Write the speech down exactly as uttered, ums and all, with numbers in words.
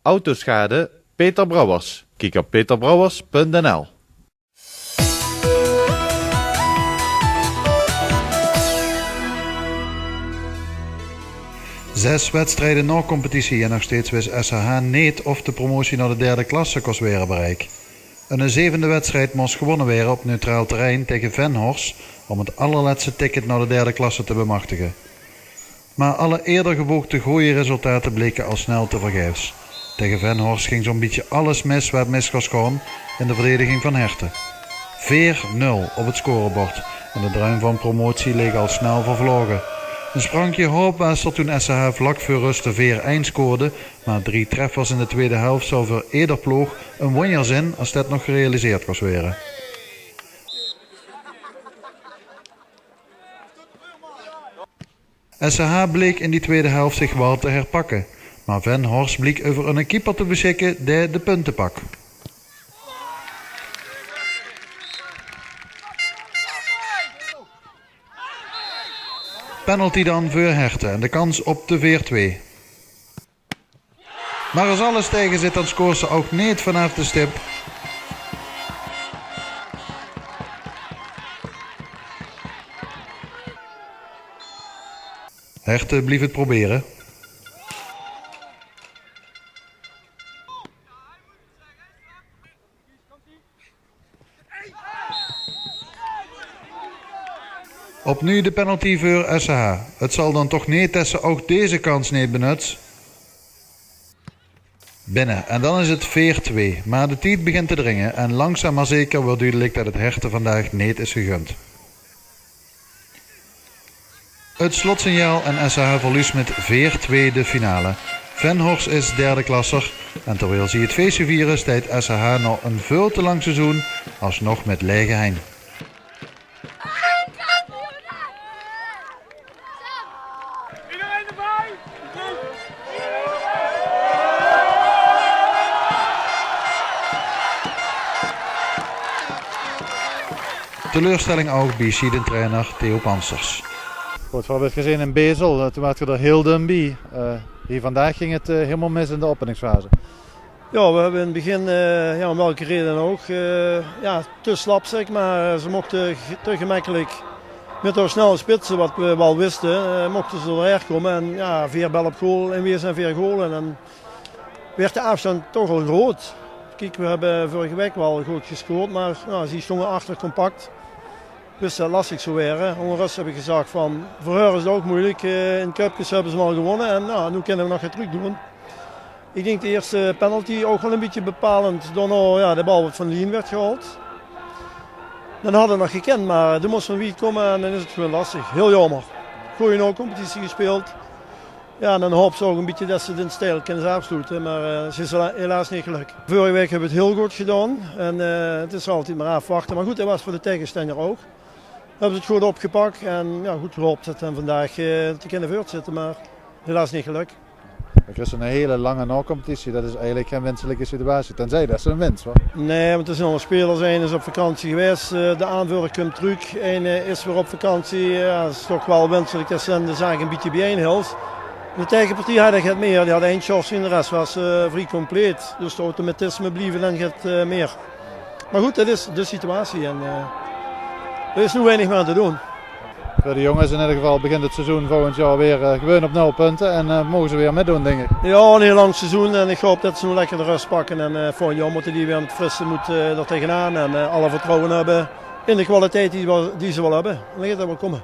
Autoschade, Peter Brouwers. Kiek op peterbrouwers punt n l. Zes wedstrijde nao competitie en nog steeds wis S H H neet of de promotie nao de derde klasse kos waere bereik. Eine zevende wedstrijd mos gewonne waere op neutraal terrein tege Venhorst om het allerlètste ticket nao de derde klasse te bemachtige. Maar alle eerder gebookte gooie resultate bleke al snel tevergeefs. Tege Venhorst ging zo'n bietje alles mis waat mis kos gaon in de verdediging van Herten. Veer nul op het scorebord en de druim van promotie leek al snel vervloge. Ein sprankje haop waas d'r toen S H H vlak veur rust de veer-ein scoorde, maar drie treffers in de tweede helf zou veur eder ploog ein wonjer zin as det nog gerealiseerd kos waere. S H H bleek in die tweede helf zich waal te herpakke, maar Venhorst bliek euver eine keeper te besjikke dae de punte pak. Penalty dan veur Herten en de kans op de veer-twee. Maar as alles tege zit, dan scoors se ouch neet vanaaf de stip. Herten blief het probere. Opnuuj de penalty veur S H H. Het zal dan toch neet det se ouch deze kans neet benuts. Binne. En dan is het veer-twee. Maar de tied begint te dringe en langzaam maar zeker wuurt dudelik det het Herten vandaag neet is gegund. Het slotsignaal en S H H verluus met veer-twee de finale. Venhorst is derde klasser en terwiel zie het feesje viere, steit S H H nao ein veul te lang seizoen alsnog met laege hein. Teleurstelling ouch bie siedentrainer Theo Panssers. Good, veer höbbe het gezeen in Bezel, eh, toen waart geer d'r hiel dun bie. Eh, hie vandaag ging het, eh, hielemaol mis in de openingsfase. Jao, veer höbbe in het begin, eh, jao, om welke raeje dan ouch, eh, jao, te slap, zègk maar. Ze mochte ge-, te gemekkelik mit häör snelle spitse, wat veer waal wiste, eh, mochte ze d'r haer kómme. En jao, veer belle op goal en veer zeen veer goal. En dan waert de aafstand toch al groot. Kiek, veer höbbe vörige waek waal good gescoord, maar jao, zie stónge achter compact. Wiste det het lastig zou waere. Ónger rust höb ich gezag van, veur häör is het ouch meujelik. Eh, in de köpkes höbbe ze 'm al gewonne en jao, noe kinne veer nog get trök doon. Ich dink de ierste penalty ouch waal ein bietje bepalend. Daonao, jao, de bal waat van de lien waert gehaold. Dan had het nog gekend, maar dan mós se van wied kómme en dan is het gewoon lastig. Hiel jaomer. Gooj nao-competitie gespeeld. Jao, en dan haops se ouch ein bietje det se de steil kins aafsloete, maar, eh, het is hela-, helaas neet gelök. Vörige waek höbbe veer het hiel good gedaon en, eh, het is altied maar aafwachte. Maar good, det waas veur de taegestander ouch. Höbbe ze het good opgepak en, jao, good gehaop det veer vandaag, eh, te kinne veurtzitte, maar helaas neet gelök. Kriss eine hele lange nao-competitie, det is eigelik gein winselike situatie, tenzij det se 'm wins, huur. Nae, want d'r zeen al spelers, eine is op vakantie gewaes, eh, de aanveurer kump trök, eine, eh, is weer op vakantie. Jao, het is toch waal winselik det se dan de zaak ein bietje biejein hils. De taegepartie had get mier, die had ein sjorsing, de res waas, eh, vrie compleet. Dus de automatisme blieve dan get, eh, mier. Maar good, det is de situatie en, eh, d'r is noe weinig mier aan te doon. Veur de jónges in eder geval begint het seizoen volgend jaor weer, eh, gewoon op nul punte en, eh, moge ze weer mitdoon, dink ich. Jao, ein hiel lang seizoen en ich haop det ze noe lekker de rust pakke en, eh, volgend jaor mótte die weer mit frisse moed, eh, d'r tegenaan en, eh, alle vertrouwe höbbe in de kwaliteit die we, die ze waal höbbe. En dan geit det waal kómme.